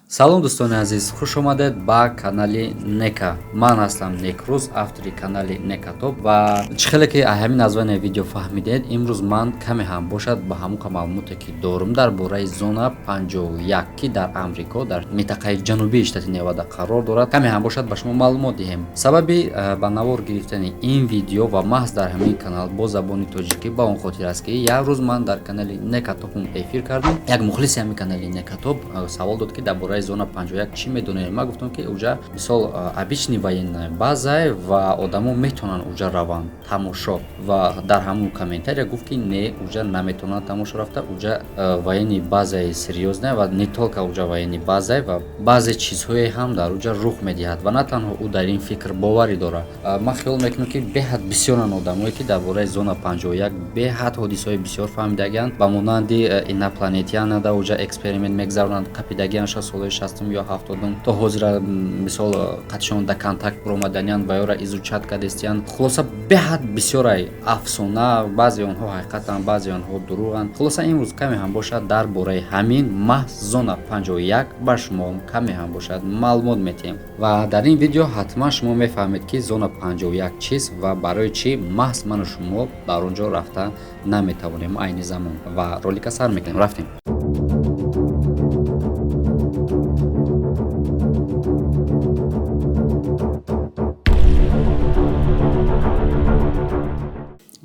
Салом, дӯстони азиз, хуш омадед ба канали Нека. Ман ҳастам Некрӯз, автори канали Некатоп. Ва чӣ хеле ки ҳамин название видео фаҳмидед, имрӯз ман каме ҳам бошад ба ҳамон маълумоте, ки дорум дар бораи зона 51, ки дар Амрико дар минтақаи ҷанубии штати Невада қарор дорад, каме ҳам бошад ба шумо маълумот диҳем. Сабаби ба навор гирифтани ин видео ва маҳз дар ҳамин канал бо забони тоҷикӣ ба он хотир аст, ки як рӯз ман дар канали Некатопум эфир кардам. Як мухлиси ҳамин канали Некатоп савол дод, ки дар бораи зона 51 чӣ медонем. Ман гуфтам, ки уҷа мисол обычный военная база ва одамо метавонанд уҷа раванд тамошо. Ва дар ҳамун комментария гуфт, ки не, уҷа наметавонанд тамошо рафта, уҷа военный базаи серьёзная ва не только уҷа военный база ва баъзе чизҳое ҳам дар уҷа рух медиҳад. Ва на танҳо ӯ дар ин фикр боварӣ дорад, ман хиёл мекунам, ки беҳад бисёранд одамое, ки дар бораи зона 51 беҳад ҳодисаҳои бисёр фаҳмидагианд, ба монанди инопланетяна дар уҷа эксперимент мегзаронанд, қапидагианд солҳои 60-ум ё 70-ум, то ҳозира мисол қатишон да контакт баромаданиянд ва ёра изучать кардестиянд. Хулоса, беҳад бисёрай афсона, баъзе онҳо ҳақиқатанд, баъзе онҳо дурӯғанд. Хулоса, имрӯз каме ҳам бошад дар бораи ҳамин маҳз зона 51 ба шумо каме ҳам бошад маълумот метиҳем. Ва дар ин видео ҳатман шумо мефаҳмед, ки зона 51 чист ва барои чӣ маҳз ману шумо бар он ҷо рафта наметавонем айни замон. Ва ролика сар мекунем, рафтем.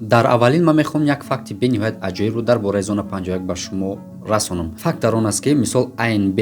Дар аввалин ман мехоҳам як факти бениҳоят аҷоибро дар бораи зона 51 ба шумо расонам. Факт дар он аст, ки мисол АНБ,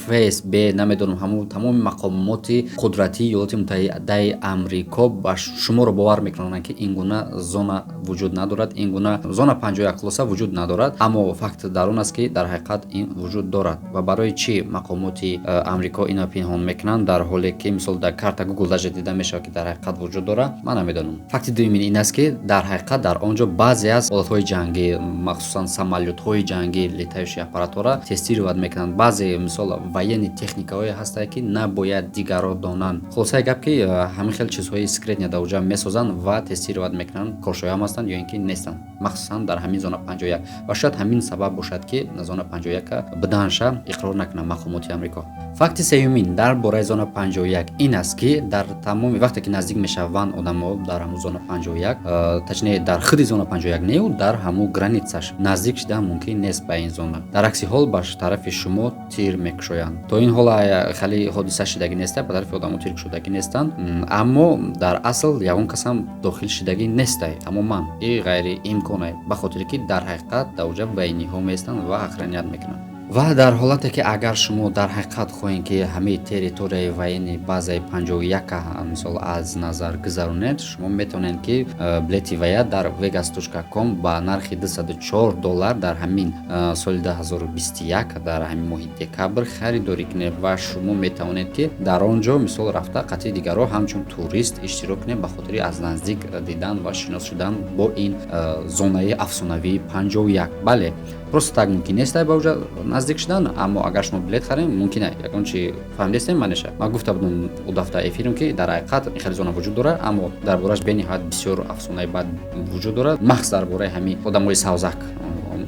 ФСБ, намедонам, ҳамун тамоми мақомоти қудратии Иёлоти Муттаҳидаи Амрико ба шуморо бовар мекунанд, ки ин гуна зона вуҷуд надорад, ин гуна зона 51 хулоса вуҷуд надорад. Аммо факт дар он аст, ки дар ҳақиқат ин вуҷуд дорад. Ва барои чӣ мақомоти Амрико инро пинҳон мекунанд, дар ҳоле ки мисол дар карта Гугл даже дида мешавад, ки дар ҳақиқат вуҷуд дорад, ман намедонам. Факти дуюмин ин аст, ки дар ҳақиқат дар он ҷо баъзе аз олатҳои ҷангӣ, махсусан самолётҳои ҷангӣ, летающие аппаратҳоро тестировать мекунанд. Баъзе мисол военный техникаҳое ҳастанд, ки набояд дигарро донанд. Хулосаи гап, ки ҳамин хел чизҳои секретный дар оҷа месозанд ва тестировать мекунанд, коршоям ҳастанд ё ин ки нестанд, махсусан дар ҳамин зона 51. Ва шояд ҳамин сабаб бошад, ки зона 51 буданша иқрор накунанд мақомоти Амрико. Факти сеюмин дар бораи зона 51 ин аст, ки дар тамоми вақте ки наздик мешаванд одамо дар ҳамун зона 51, точнее, дар худи зона 51 неу, дар ҳамун границаш наздик шидан мумкин нест ба ин зона. Дар акси ҳол ба тарафи шумо тир мекушоянд. То ин ҳола хеле ҳодиса шидагӣ неста, ба тарафи одамо тир кушодагӣ нестанд, аммо дар асл ягон касам дохил шидагӣ нестай тамоман, и ғайриимконай, ба хотире ки дар ҳақиқат дар оҷа военныйҳо меистанд ва охранять мекунанд. Ва дар ҳолате ки агар шумо дар ҳақиқат хоҳед, ки ҳамаи территорияи военный базаи 51 мисол аз назар гузаронед, шумо метавонед, ки билети вая дар vegas.com ба нархи 204 доллар дар ҳамин соли 2021 дар ҳамин моҳи декабр харидорӣ кунед. Ва шумо метавонед, ки дар он ҷо мисол рафта қатъи дигарро ҳамчун турист иштирок кунед, ба хотири аз наздик дидан ва шинос шудан бо ин зонаи афсонавии 51. Бале, просто так мумкин нест ба уҷа наздик шудан, аммо агар шумо билет харем, мумкин. Ягон чи фаҳмидестем манеша? Ман гуфта будам у дафта эфирм, ки дар ҳақиқат ин хеле зона вуҷуд дорад, аммо дар борааш бениҳоят бисёр афсонаи бад вуҷуд дорад, махз дар бораи ҳамин одамои савзак,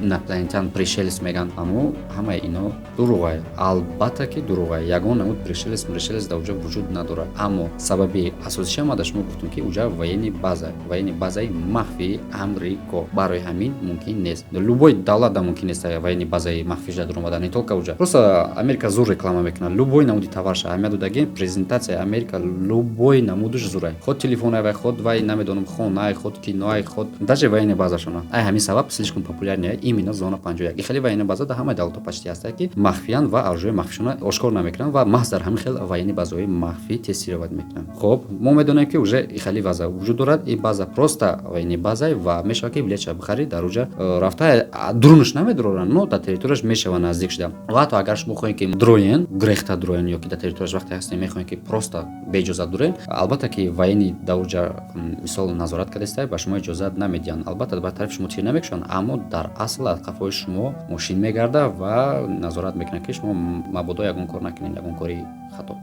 инопланетян, пришелец мегӯянд. Аммо ҳамаи ино дурӯғай, албатта ки дурӯғай. Ягон намуд пришелец мришелец дар уҷа вуҷуд надорад. Аммо сабаби асосиша ма дар шумо гуфтам, ки уҷа военный база, военный базаи махфии Амрико, барои ҳамин мумкин нест. Любой давлат да мумкин нест военный базаи махфиша даромада, не только уҷа. Просто Америка зур реклама мекунад любой намуди товарша. Аҳамият додаги, презентатсияи Америка любой намудуш зурай, худ телефонай вай, худ вай, намедонам, хонай, худ киноай, худ даже военный базашона. Ай ҳамин сабаб слишком популярный именно зона 51. И хеле военный база дар ҳамаи давлатҳо почти ҳастанд, ки махфиянд ва оружие махфишона ошкор намекунанд ва маҳз дар ҳамин хел военный базаҳои махфӣ тестировать мекунанд. Хоб, мо медонем, ки уже хеле база вуҷуд дорад. Ин база просто военный база ва мешавад, ки билетша бихарӣ, дар уҷа рафта дурунаш намедоранд, но дар территорияш мешава наздик шуда. Ва ҳатто агар шумо хоҳед, ки дроен, гурехта дроен ё ки дар территорияш вақте ҳастем, мехоҳед, ки просто беиҷозат дуроен, албатта ки военный дар уҷа мисол назорат кардааста, ба шумо иҷозат намедиҳанд. Албатта, ба тарафи шумо тир намекушанд, аммо дар асл аз қафои шумо мошин мегарда ва назорат мекунад, ки шумо мабодо ягон кор накунед, ягон кори хато.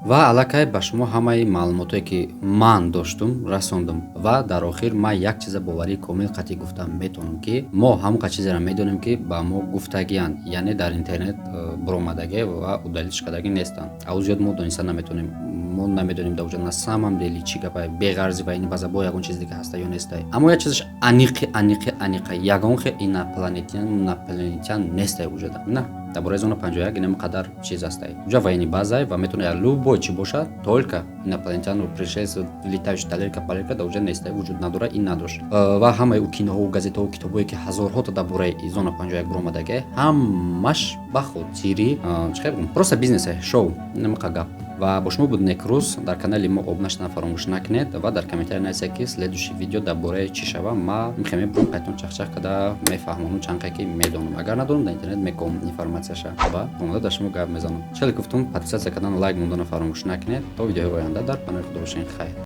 Ва аллакай ба шумо ҳамаи маълумотое, ки ман доштум, расондум. Ва дар охир ман як чиза боварии комил қатъӣ гуфтам метавонам, ки мо ҳамон чизеро медонем, ки ба мо гуфтагианд, яъне дар интернет буромадагӣ ва удалить кардагӣ нестанд. Ау зиёд мо дониста наметавонем. Мо намедонем, дар уҷа на самом деле чӣ гапай, беғарзи ва ин база бо ягон чиз дига ҳаста ё нестай. Аммо як чизаш аниқи, аниқи, аниқа: ягон хел инопланетян нестай уҷада. На дар бораи зона 51 инам қадар чиз ҳастай. Уҷа военный базай ва метавонад любой чӣ бошад, только инопланетяну, пришельцы, летающий тарелка палелка дар уҷа нестай, вуҷуд надорад, ин надошт. Ва ҳамаи ӯ киноҳову газетаҳо, китобҳое, ки ҳазорҳото дар бораи зона 51 буромадагай, ҳамаш ба хотири чӣ хел бигӯм, просто бизнесе, шоу, инамақа гап. Ва бо шумо буд Некрӯз. Дар канали мо обуна шудан фаромӯш накунед ва дар комментария нависед, ки следующий видео дар бораи чӣ шава. Ма мехоҳем мебурам, қайтон чахчах када мефаҳмонам, чанд ки медонам. Агар надонам, дар интернет меком информатсияша ва омода дар шумо гап мезанам. Челе гуфтум, подписаться кардан, лайк мондана фаромӯш накунед. То видеоҳои оянда дар паноҳи Худо бошед. Хайр.